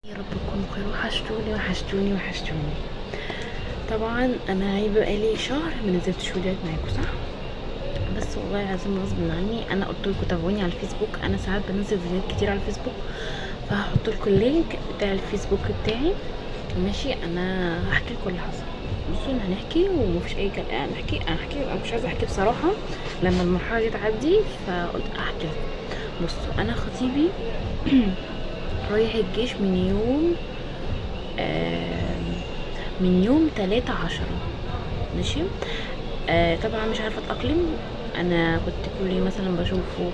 يا رب تكونوا بخير. وحشتوني وحشتوني وحشتوني. طبعا انا غايبة بقالي شهر ما نزلتش فيديوهات معاكم، صح؟ بس والله العظيم غصب عني. انا قلت لكم تابعوني على الفيسبوك، انا ساعات بنزل فيديوهات كتير على الفيسبوك، فهحط لكم ال link بتاع الفيسبوك بتاعي، ماشي؟ انا هحكي لكم اللي حصل. بصوا انا هنحكي ومفيش اي كلام، انا هحكي، انا مش عايزه احكي بصراحة لما المرحلة دي تعدي، فقلت احكي لكم. بصوا انا خطيبي رايح الجيش من يوم 3/10، ماشي؟ طبعا مش عارفه اتاقلم. انا كنت كل يوم مثلا بشوفه،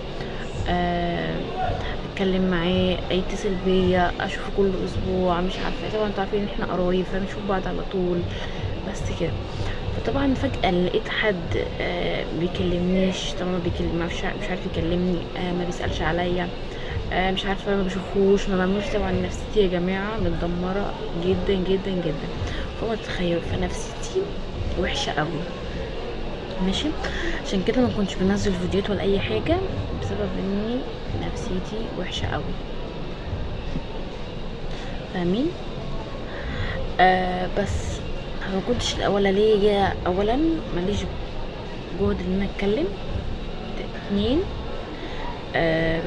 اتكلم معاه، يتصل بيا، اشوفه كل اسبوع، مش عارفه. طبعا انتوا عارفين ان احنا قرايب فبنشوف بعض على طول، بس كده. فطبعا فجاة لقيت حد بيكلمنيش، طبعا ما بيكلم، ما فيش، مش عارف يكلمني، ما بيسالش عليا، مش عارفه، ما بشوفهوش، ما بعملوش. طبعا نفسيتي يا جماعة متدمره جدا جدا جدا، فوق ما تتخيلوا. فنفسيتي وحشة قوي، ماشي؟ عشان كده ما كنتش بنزل فيديوهات ولا اي حاجة، بسبب اني نفسيتي وحشة قوي، فاهمين؟ بس ما كنتش ولا ليا، اولا ماليش جهد ان انا اتكلم، 2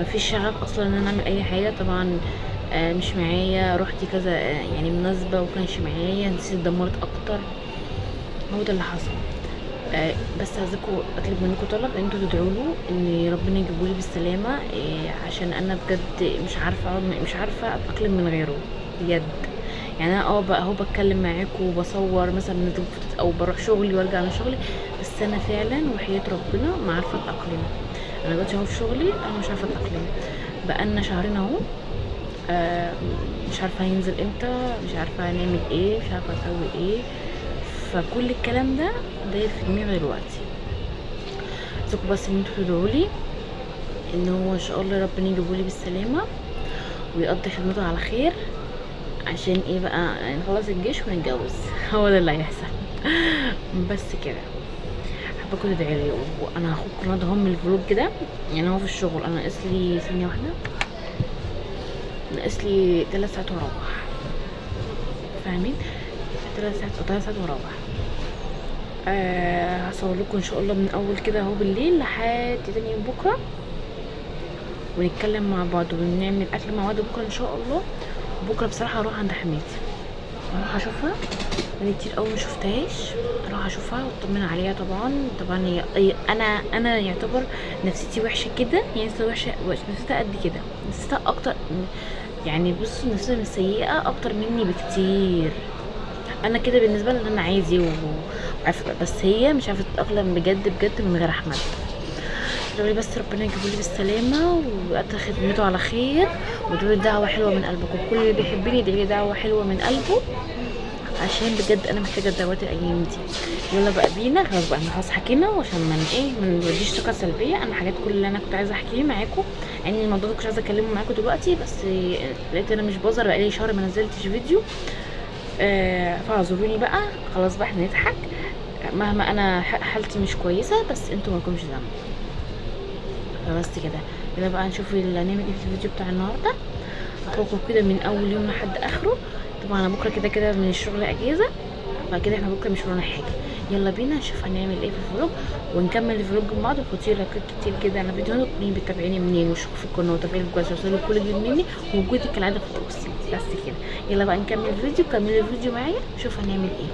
مفيش شغف اصلا ان انا اعمل اي حاجة. طبعا مش معايا، روحتي كذا، مناسبة وكانش معايا، نسيت، اتدمرت اكتر. هو ده اللي حصل. بس عايزاكم اطلب منكم طلب، ان انتوا تدعوا له ان ربنا يجيبه لي بالسلامة، عشان انا بجد مش عارفه اقعد، مش عارفه اتاقلم من غيره بجد. انا بقى اهو بتكلم معاكم وبصور مثلا نزلت فوتوت او بروح شغلي وارجع من شغلي، بس انا فعلا وحياه ربنا ما عارفه اتاقلم. انا دلوقتي اهو في شغلي انا مش عارفه اتاقلم، بقالنا شهرين اهو، مش عارفه هينزل امتى، مش عارفه هنعمل ايه، مش عارفه اسوي ايه. فكل الكلام ده داير في دماغي دلوقتي. عايزاكم بس ان انتوا تدعوا لي ان هو ان شاء الله ربنا يجيبه لي بالسلامة ويقضي خدمته على خير، عشان ايه بقى؟ نخلص الجيش ونتجوز. هو ده اللي هيحصل. بس كده. حابة تدعي لي. وانا هاخدكم النهارده هم الفلوج كده، هو في الشغل انا ناقص لي ثانية واحدة، ناقص لي 3 ساعات واروح، فاهمين؟ 3 ساعات او 3 ساعات واروح. هصور لكم ان شاء الله من اول كده اهو بالليل لحد تاني يوم بكره، ونتكلم مع بعض ونعمل اكل مع بعض بكره ان شاء الله. بكره بصراحة هروح عند حماتي، هروح اشوفها، بقالي كتير قوي ما شفتهاش، هروح اشوفها واطمن عليها. طبعا هي انا يعتبر نفسيتي وحشة كده، يعني نفسيتي وحشة، نفسيتها قد كده، نفسيتها اكتر، بصوا نفسيتها مش سيئه اكتر مني بكتير. انا كده بالنسبة لي انا عادي وعارفه، بس هي مش عارفه تتاقلم بجد بجد من غير احمد. ادعوا لي بس ربنا يجيبه لي بالسلامة ويقضي خدمته على خير، وادعوا لي دعوه حلوة من قلبكم، كل اللي بيحبني يدعي لي دعوه حلوة من قلبه، عشان بجد انا محتاجه الدعوات الايام دي. يلا بقى بينا، خلاص بقى احنا خلاص حكينا، وعشان ما نوديش طاقة سلبية. انا حاجات كل اللي انا كنت عايزه احكيه معاكم، يعني الموضوع ده كنت عايزه اكلمه معاكم دلوقتي، بس لقيت انا مش بظهر، بقالي شهر ما نزلتش فيديو، فاعذروني بقى. خلاص بقى احنا نضحك مهما انا حالتي مش كويسة، بس انتوا مالكمش ذنب. فبس كده، يلا بقى نشوف اللي هنعمل ايه في الفيديو بتاع النهارده. هاخدكم كده من اول يوم لحد اخره. طبعا انا بكره كده كده من الشغل اجازه، فكده احنا بكره مش ورانا حاجة. يلا بينا نشوف هنعمل ايه في ال vlog، ونكمل ال vlog مع بعض. وحطي لايكات كتير كده على الفيديو، مين بتتابعيني منين، وشوفوا في القناة وتابعي الجرس عشان يوصلك كل جديد مني، ووجودك كالعادة فوق راسي. بس كده، يلا بقى نكمل الفيديو، كملوا الفيديو معايا شوف هنعمل ايه.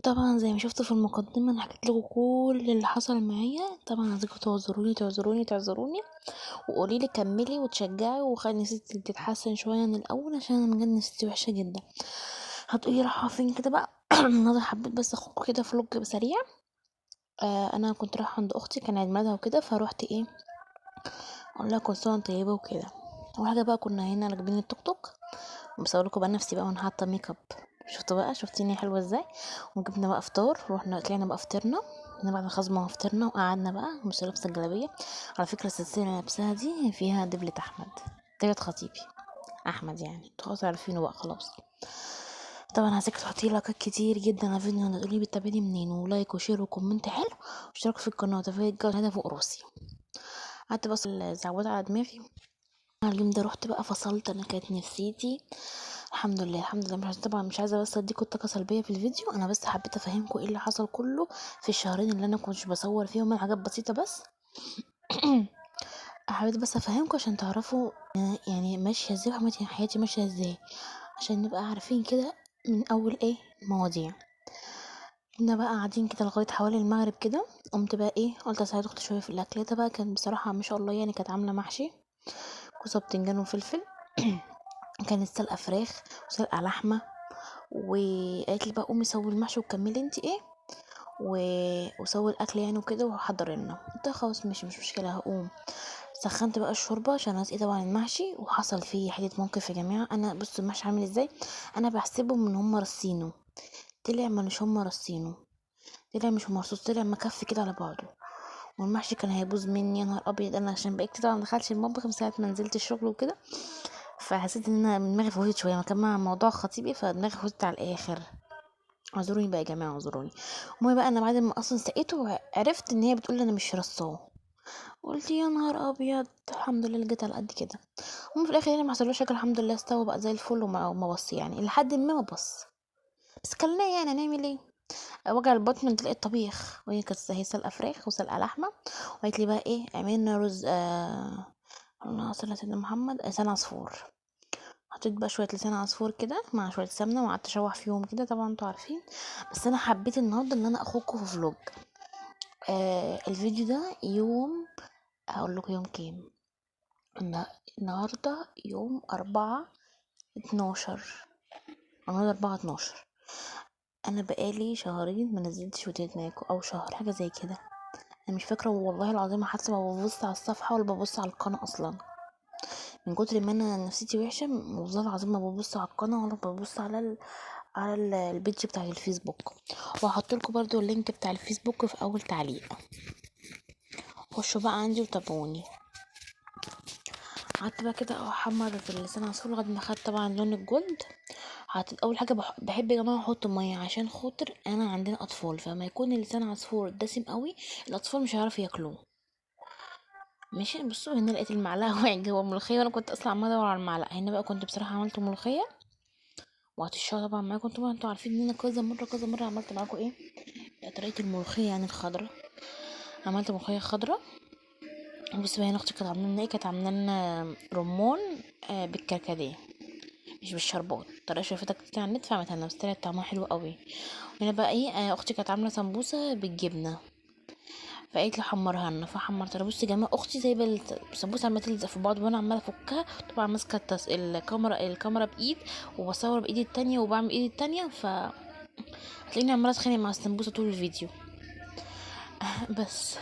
طبعا زي ما شفتوا في المقدمة انا حكيت لكم كل اللي حصل معايا. طبعا عايزاكم تعذروني تعذروني تعذروني، وقولي لي كملي وتشجعي وخلي نفسيتي تتحسن شوية من الاول، عشان انا بجد نفسيتي وحشة جدا. هتقولي رايحة فين كده بقى؟ النهارده حبيت بس اخدكم كده فلوج سريع. انا كنت رايحة عند اختي، كان عيد ميلادها وكده، فروحت اقول لها كل سنة وانت طيبة وكده. اول حاجة بقى كنا هنا راكبين التوك توك، وبصور لكم بقى نفسي بقى وانا حاطه ميك اب، شفتوا بقى شفتيني حلوة ازاي. وجبنا بقى فطار، ورحنا طلعنا بقى فطرنا هنا بعد ما خلصنا ما فطرنا، وقعدنا بقى مش لابسه الجلابية. على فكرة السلسلة اللي لابساها دي فيها دبله احمد، دبله خطيبي احمد، انتوا خلاص عارفينه بقى خلاص. طبعا عايزاك تحطي لايكات كتير جدا على الفيديو، تقولي بتتابعيني منين، و like و share و comment حلو، واشتراك في القناة وتفعيل الجرس هذا فوق راسي. قعدت بس الزعبوط على دماغي، اليوم ده رحت بقى فصلت، انا كانت نفسيتي الحمد لله الحمد لله. مش طبعا مش عايزه بس اديكم طاقة سلبية في الفيديو، انا بس حبيت افهمكم ايه اللي حصل كله في الشهرين اللي انا كنتش بصور فيهم، من حاجات بسيطة بس حبيت بس افهمكم عشان تعرفوا يعني ماشية ازاي وحياتي ماشية ازاي، عشان نبقى عارفين كده من اول ايه المواضيع. كنا بقى قاعدين كده لغاية حوالي المغرب كده، قمت بقى ايه قلت اساعد اختي شوية في الاكل ده بقى. كان بصراحة ما شاء الله يعني كانت عامله محشي كوسة بتنجان وفلفل كانت سلقه فراخ وسلقه لحمه، وقالت لي بقى قومي سوي المحشي وكملي انت ايه وسوي الاكل يعني وكده وحضري لنا. قلت لها خلاص ماشي مش مشكلة هقوم. سخنت بقى الشوربة عشان اسقي طبعا المحشي، وحصل فيه حتة موقف يا جماعة. انا بصوا المحشي عامل ازاي، انا بحسبهم ان هم رصينه، طلع ما مش هم رصينه، طلع مش مرصوص، طلع مكف كده على بعضه، والمحشي كان هيبوظ مني يا نهار ابيض. انا عشان بقيت طبعا ما دخلتش المطبخ من ساعة ما نزلت الشغل وكده، فحسيت ان انا دماغي فوتت شوية، ما كان مع موضوع خطيبي فدماغي فوتت على الاخر. اعذروني بقى يا جماعة اعذروني. المهم بقى انا بعد ما اصلا سقيته عرفت ان هي بتقول انا مش رصاه، قلت يا نهار ابيض الحمد لله جيت على قد كده. المهم في الاخر يعني ما حصلوش حاجة الحمد لله، استوى بقى زي الفل وما بص يعني لحد ما بص، بس كلناه يعني هنعمل ايه. وجع البطن تلاقي الطبيخ، وهي كانت هي سلقه فراخ وسلقه لحمه، وقالت لي بقى ايه اعملي لنا رز اللهم صل على سيدنا محمد لسان عصفور. حطيت بقى شوية لسان عصفور كده مع شوية سمنه وقعدت اشوح فيهم كده، طبعا انتوا عارفين. بس انا حبيت النهارده ان انا اخوكم في vlog. الفيديو ده يوم هقول لكم يوم كام، النهارده يوم 4/12، النهارده 4/12. انا بقالي شهرين ما نزلتش فيديوهات معاكم، او شهر حاجة زي كده، انا مش فاكره والله العظيم، حتى ما ببص على الصفحة ولا ببص على القناة اصلا من كتر ما انا نفسيتي وحشة، والله العظيم ما ببص على القناة ولا ببص على ال page بتاع الفيسبوك. وهحط لكم برده ال link بتاع الفيسبوك في اول تعليق، خشوا بقى عندي وتابعوني. قعدت بقى كده احمر في اللسان عصفور لغاية ما خدت طبعا لون ال gold. حطيت اول حاجة بحب يا جماعة احط مية عشان خاطر انا عندنا اطفال، فما يكون اللسان عصفور دسم قوي الاطفال مش هيعرفوا ياكلوه. ماشي بصوا هنا لقيت المعلقة وقعت جوه الملوخية، وانا كنت اصلا عماله ادور على المعلقة. هنا بقى كنت بصراحة عملت ملوخية وهتشربها طبعا معاكم. طبعا انتوا عارفين ان انا كذا مرة كذا مرة عملت معاكم ايه طريقه الملوخية يعني الخضراء، عملت ملوخية خضراء. بصوا هنا اختي كانت عامله لنا ايه، كانت عامله لنا رمان بالكركديه مش بالشربات، طريقه شافتها كتير على النت فعملتها لنا، بس طلعت طعمها حلو قوي. هنا بقى ايه اختي كانت عامله سمبوسة بالجبنه، فقالت لي حمرها لنا، فحمرتها. بصوا يا جماعة اختي سايبه السمبوسه عماله تلزق في بعض وانا عماله افكها، طبعا ماسكه الكاميرا بايد وبصور بايدي التانية وبعمل ايدي التانية، ف هتلاقيني عماله اتخانق مع السمبوسه طول الفيديو بس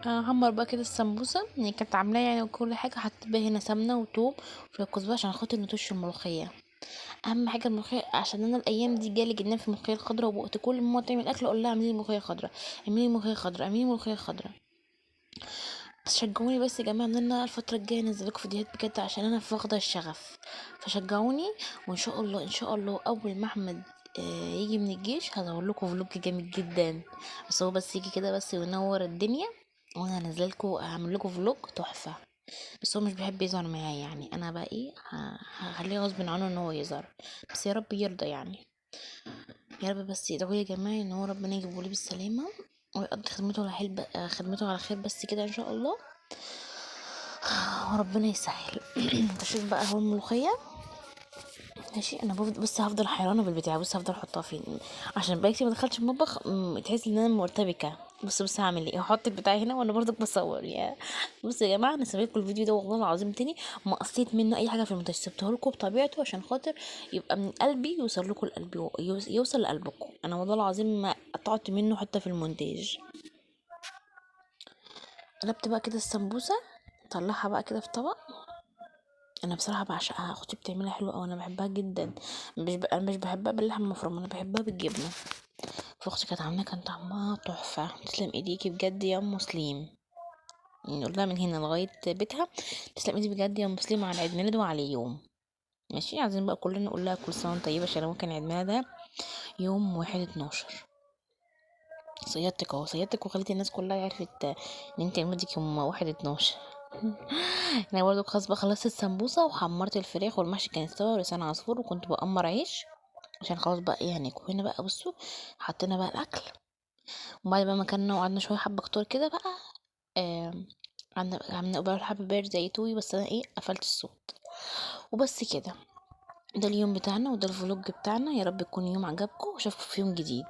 هحمر بقى كده السمبوسه يعني كانت عاملاه يعني وكل حاجة. حطيت بقى هنا سمنه وتوم وشوية كزبره عشان خاطر نطش الملوخية. اهم حاجة الملوخية، عشان انا الايام دي جالي جنان في الملوخية الخضراء، وبقت كل ما تعمل اكل اقول لها اعملي ملوخية خضراء، اعملي ملوخية خضراء، اعملي ملوخية خضراء. بس شجعوني بس يا جماعة ان انا الفترة الجاية انزل لكم فيديوهات بجد، عشان انا فاقده الشغف، فشجعوني. وان شاء الله ان شاء الله اول ما احمد يجي من الجيش هصور لكم vlog جامد جدا، بس هو بس يجي كده بس وينور الدنيا، وانا هنزل لكم هعمل لكم vlog تحفة. بس هو مش بيحب يظهر معايا يعني، انا بقى ايه هخليه غصب عنه ان هو يظهر، بس يا رب يرضى يعني، يا رب بس يدعوا لي يا جماعة ان هو ربنا يجيبه لي بالسلامة ويقضي خدمته على حلب خدمته على خير بس كده ان شاء الله، وربنا يسهل. تشوف بقى اهو الملوخية ماشي. انا بص هفضل حيرانه بالبتاع، بص هفضل احطها فين عشان بقى كتير ما دخلتش المطبخ، تحس ان انا مرتبكه. بص هعمل ايه، هحط البتاع هنا وانا برضك بصور. يا بصوا يا جماعة انا سيبت لكم الفيديو ده والله العظيم تاني ما قصيت منه اي حاجة في المونتاج، سبته لكم بطبيعته عشان خاطر يبقى من قلبي يوصل لكم لقلبي، يوصل لقلبكم. انا والله العظيم ما قطعت منه حتى في المونتاج. قلبت بقى كده السمبوسه، طلعها بقى كده في طبق. انا بصراحة بعشقها، اختي بتعملها حلوة قوي، انا بحبها جدا. انا مش بحبها باللحمه المفرومه، انا بحبها بالجبنه. فاختي كانت عاملاها كان طعمها تحفة، تسلم ايديكي بجد يا ام سليم، نقول لها من هنا لغاية بيتها تسلم ايدي بجد يا ام سليم على عيد ميلاده وعلى يوم. ماشي، عايزين بقى كلنا نقول لها كل سنة وانت طيبة، عشان ممكن عيد ميلادها يوم 1/12. صيادتك اهو، صيادتك وخليتي الناس كلها عرفت ان انت عيد ميلادك يوم 1/12. انا برضو خلاص بقى خلصت السمبوسه وحمرت الفراخ والمحشي كان استوى ولسان عصفور، وكنت بقمر عيش عشان خلاص بقى ايه هناكل. هنا بقى بصوا حطينا بقى الاكل، وبعد بقى ما كلنا وقعدنا شوية حبه كتار كده بقى، عملنا بقى happy birthday to you، بس انا ايه قفلت الصوت وبس كده. ده اليوم بتاعنا وده ال vlog بتاعنا، يا رب يكون يوم عجبكم واشوفكم في يوم جديد.